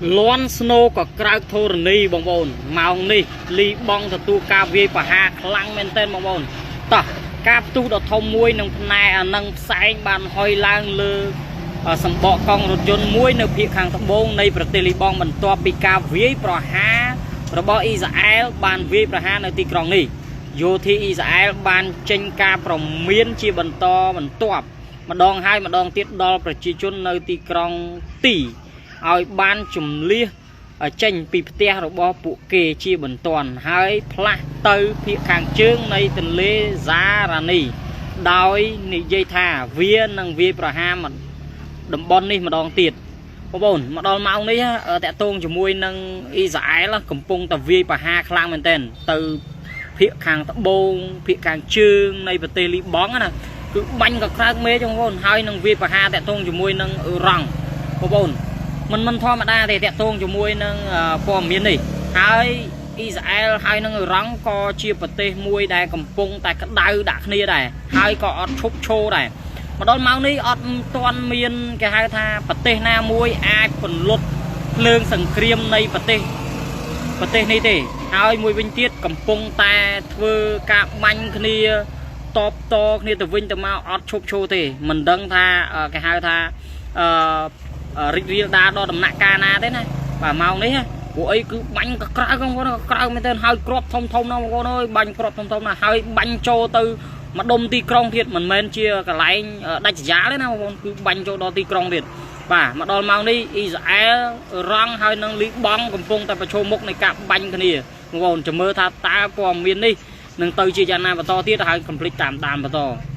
លាន់ស្នូក៏ក្រើកធរណីបងប្អូនម៉ោងនេះលីបង់ទទួលការវាយប្រហារខ្លាំងមែនទែនបងប្អូនតោះការផ្ទុះដ៏ធំមួយនឹងផ្នែកអានឹងផ្សែងបានហុយឡើងលើសម្បកកង់រថយន្តមួយនៅភាគខាងត្បូងនៃប្រទេសលីបង់បន្ទាប់ពីការវាយប្រហាររបស់អ៊ីស្រាអែលបានវាយប្រហារនៅទីក្រុងនេះយោធាអ៊ីស្រាអែលបានចេញការប្រមានជាបន្តបន្ទាប់ម្ដងហើយម្ដងទៀតដល់ប្រជាជននៅទីក្រុងទីឲ្យបានជំលះចេញពីផ្ទះរបស់ពួកគេជាបន្ទាន់ហើយផ្លាស់ទៅភាគខាងជើងនៃទន្លេហ្សារ៉ានីដោយនិយាយថាវានឹងវាយប្រហារតំបន់នេះម្ដងទៀតបងប្អូនមកដល់ម៉ោងនេះតាក់ទងជាមួយនឹងអ៊ីស្រាអែលកំពុងតែវាយប្រហារខ្លាំងមែនទែនទៅភាគខាងត្បូងភាគខាងជើងនៃប្រទេសលីបង់ណាគឺបាញ់ក៏ក្រើកមេឃបងប្អូនហើយនឹងវាយប្រហារតាក់ទងជាមួយនឹងអ៊ឺរ៉ង់បងប្អូនមិនធម្មតាទេតាក់ទងជាមួយនឹងព័ត៌មាននេះហើយអ៊ីស្រាអែលហើយនឹងអ៊ីរ៉ង់ក៏ជាប្រទេសមួយដែលកំពុងតែក្តៅដាក់គ្នាដែរហើយក៏អត់ឈប់ឈរដែរមកដល់ម៉ោងនេះអត់ទាន់មានគេហៅថាប្រទេសណាមួយអាចពន្លត់ភ្លើងសង្គ្រាមនៃប្រទេសនេះទេហើយមួយវិញទៀតកំពុងតែធ្វើការបាញ់គ្នាតបតគ្នាទៅវិញទៅមកអត់ឈប់ឈរទេមិនដឹងថាគេហៅថារីករាលដាលដល់ដំណាក់កាលណាទេណាបាទម៉ោងនេះពួកអីគឺបាញ់ក៏ក្រៅបងប្អូនក្រៅមែនទែនហើយគ្រាប់ធំធំណាស់បងប្អូនអើយបាញ់គ្រាប់ធំធំណាស់ហើយបាញ់ចូលទៅម្ដុំទីក្រុងទៀតមិនមែនជាកន្លែងដាច់ស្រយាលទេណាបងប្អូនគឺបាញ់ចូលដល់ទីក្រុងទៀតបាទមកដល់ម៉ោងនេះអ៊ីស្រាអែលរ៉ង់ហើយនិងលីបង់កំពុងតែប្រឈមមុខនៃការបាញ់គ្នាបងប្អូនចាំមើលថាតើព័ត៌មាននេះនឹងទៅជាយ៉ាងណាបន្តទៀតហើយកុំភ្លេចតាមដានបន្ត។